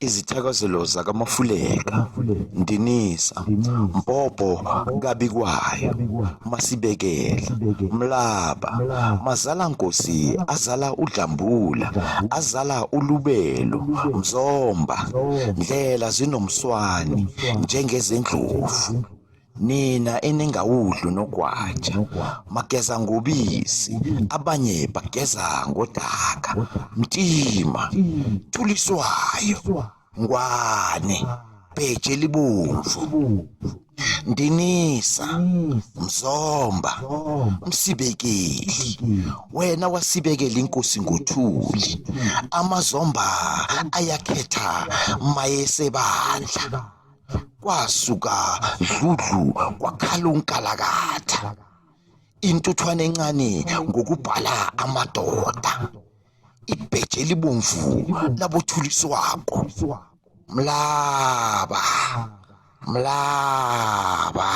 Izithakazelo zakaMafuleka, Ndinisa, Mbhobho kaBikwayo, Masibekele, Mlaba, Mazala Nkosi azala uDlambula, azala uLubelo, Mzomba, Ndlela zinomswani njengezendlovu. Nina eningawudli nogwaja, mageza ngobisi, abanye bageza ngodaka. Mtima, Thuliswayo, Ngwane, Bheje elibomvu, Ndinisa, Mzomba, Msibekeli, wena wasibekela inkosi ngothuli. Amazomba ayakhetha mayesebandla. Kwasuka dludlu kwakhala unkalakatha. Intuthwane encane ngokubhala amadoda. Ibheje elibomvu labothuliswako. Mlaba, mlaba.